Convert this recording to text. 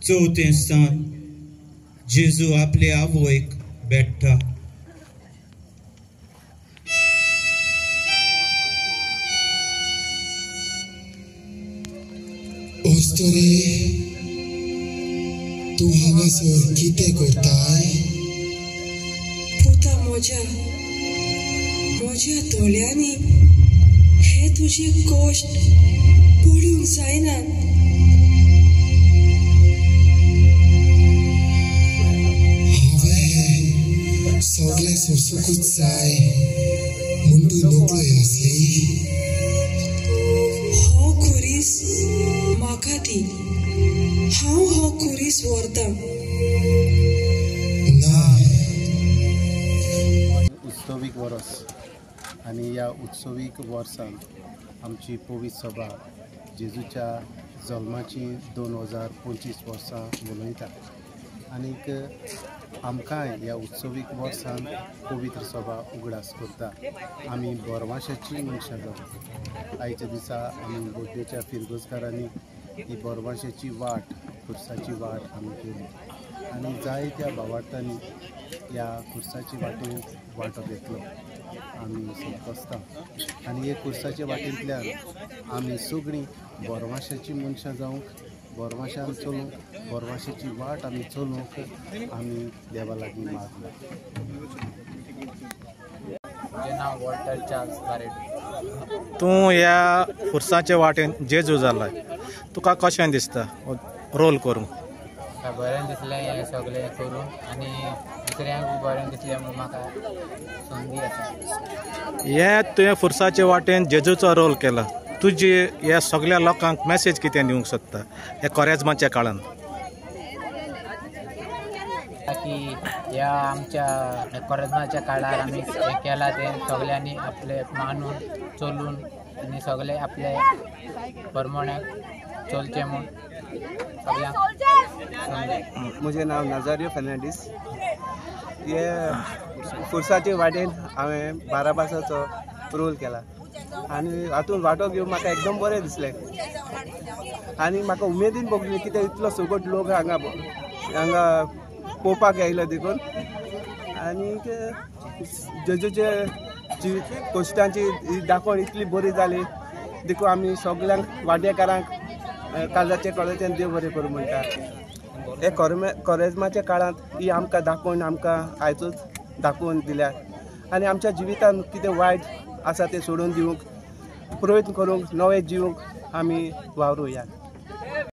चवथें स्थान जेजू आपले आवयक भेट्टा. अस्तुरी, तूं हांगासर कितें करताय? पुता म्हज्या, म्हज्या दोळ्यांनी हे तुजे कश्ट पडूंक जायना. हांवें हें सगळें सोंसूंकूच जाय म्हूण तूं नकळय आसली? हो खुरीस म्हाका दी, हांव हो खुरीस व्हरतां. ना. उत्सवीक वरस आनी ह्या उत्सवीक वर्सान आमची पवित्र सभा जेजूच्या जल्माची 2025 वर्सां मनयता आनीक आमकांय ह्या उत्सवीक वर्सान पवित्र सभा उगडास करता. आमी बोरवाशाची मनशां जावन आयच्या दिसा आमी बोड्डेच्या फिरगोजकारांनी ही बोरवाशाची वाट, खुर्साची वाट आमी केली आनी जायत्या भावार्थांनी ह्या खुर्साची वाटेन वांटो घेतलो. आमी संतोसता आनी हे खुर्साच्या वाटेंतल्यान आमी सगळीं बोरवाशाची मनशां जावंक, बोरवाशान चलूंक, बोरवाशाची वाट आमी चलूंक आमी देवा लागीं मागला. म्हजें नांव वॉल्टर चार्ल्स बारेटो. तूं ह्या खुर्साचे वाटेन जेजू जाला, तुका कशें दिसता रोल करूंक? बरें दिसलें हें सगळें करून आनी दुसऱ्यांक बरें दिसलें म्हणून म्हाका संदी आसा. हें तुवें खुर्साचे वाटेन जेजूचो रोल केला, तुजी ह्या सगळ्या लोकांक मॅसेज कितें दिवंक सोदता ह्या कोरेज्माच्या काळान? की ह्या आमच्या कोरेज्माच्या काळार आमी हें केलां तें सगळ्यांनी आपले मानून चलून आनी सगळे आपले प्रमाणे चलचें म्हूण सगळ्यांक. म्हजें नांव नाजारियो फर्नांडीस. हे खुर्साचे वाटेन हांवें बाराबासाचो रोल केला आनी हातूंत वांटो घेवन म्हाका एकदम बरें दिसलें आनी म्हाका उमेदीन भोगली कित्याक इतलो सगट लोक हांगा हांगा पळोवपाक आयलो देखून. आनी जेजूचे कश्टांची दाखोवण इतली बरी जाली देखून आमी सगल्यांक वांटेकारांक काळजाचे कळोवचें देव बरें करूं म्हणटा. हे कोरेज्माच्या काळांत ही आमकां दाखोवन आमकां आयजूच दाखोवन दिल्या आनी आमच्या जिवितांत कितें वायट आसा तें सोडून दिवंक प्रयत्न करूंक नवें जिवंक आमी वावरुया.